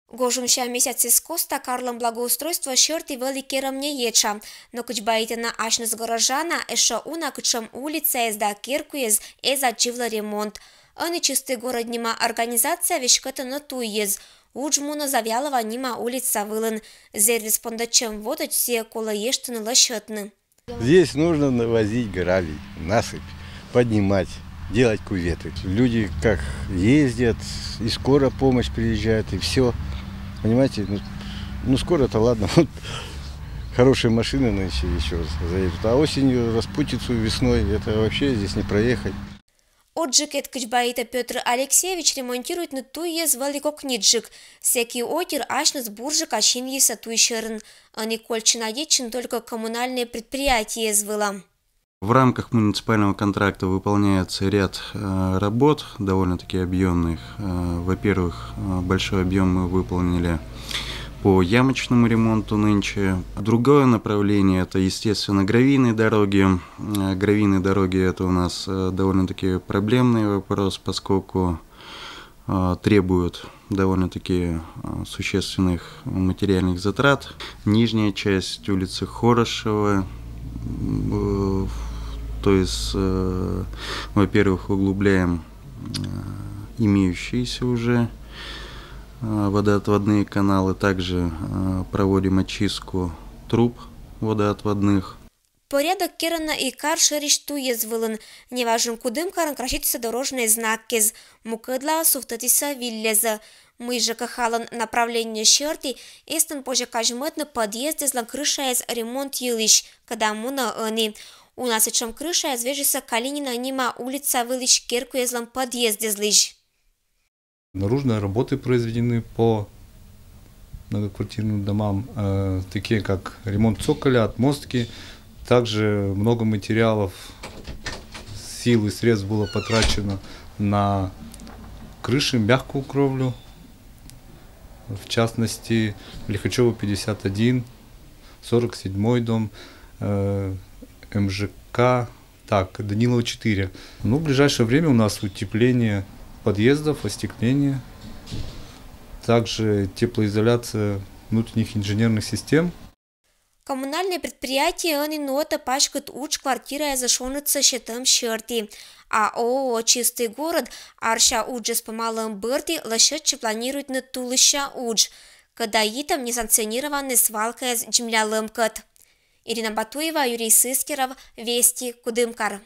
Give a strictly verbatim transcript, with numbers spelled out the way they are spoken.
Гожумся месяцъёс коста карлӧн благоустройство сьӧрті вӧлі керӧм не етша, но Кӧдзбаитӧ на асьныс горожанӧ эшшӧ уна кутшӧм улицаэз да керкуэз эз аддзывлы ремонт. Ӧні «Чистый город» нима организация веськӧдӧ на туйӧс. Удж мунӧ Завьялова нима улица вылын. Зэв вис пондӧдчӧм водзӧ сійӧ колӧ ештыны лӧсьӧдны. Здесь нужно навозить гравий, насыпь, поднимать, делать кюветы. Люди как ездят, и скорая помощь приезжает, и все. Понимаете, ну, ну скоро-то ладно, вот хорошие машины нынче еще заедут. А осенью распутицу, весной, это вообще здесь не проехать. Отджыкӧт Кӧдзбаитӧ Пётр Алексеевич ремонтируйтны туйӧс вӧлі кокньыдджык. Сэки отир асьныс бурджыка синйисӧ туй сьӧрын. Ӧні кольччӧ на йитчыны только коммунальнӧй предприятиеяс вылӧ. В рамках муниципального контракта выполняется ряд э, работ, довольно-таки объемных. Э, Во-первых, э, большой объем мы выполнили по ямочному ремонту нынче. Другое направление — это, естественно, гравийные дороги. Э, Гравийные дороги — это у нас э, довольно-таки проблемный вопрос, поскольку э, требуют довольно-таки э, существенных материальных затрат. Нижняя часть улицы Хорошева, э, то есть, э, во-первых, углубляем э, имеющиеся уже э, водоотводные каналы, также э, проводим очистку труб водоотводных. Порядок керӧны и кар шӧрысь туйӧс вылын. Неважӧн Кудымкарын краситісӧ дорожнӧй знакъяс, мукӧдлаыс сувтӧдісӧ вилльӧзӧ. Мый ЖКХ-лӧн направление сьӧрті, эстӧн позьӧ казьмӧдны подъездэслӧн крышаяс ремонт йылысь, кӧда мунӧ ӧні. Уна сэтшӧм крышаяс вежисӧ Калинина нима улица вылысь керкуэзлӧн подъездэслысь. Наружные работы произведены по многоквартирным домам, э, такие как ремонт цоколя, отмостки. Также много материалов, сил и средств было потрачено на крыши, мягкую кровлю. В частности, Лихачева пятьдесят один, сорок седьмой дом, э, МЖК, так, Данилова четыре. Ну, в ближайшее время у нас утепление подъездов, остекление, также теплоизоляция внутренних инженерных систем. Коммунальнӧй предприятие ӧні нуӧтӧ паськыд удж квартираэзлы шоныдсӧ сетӧм сьӧрті. А ООО «Чистый город» арся уджӧс помалӧм бӧрті лӧсьӧдчӧ планируйтны тулысся удж, кӧда йитӧм несанкционированнӧй свалкаэз дземлялӧмкӧд. Ирина Батуева, Юрий Сыскеров, «Вести», Кудымкар.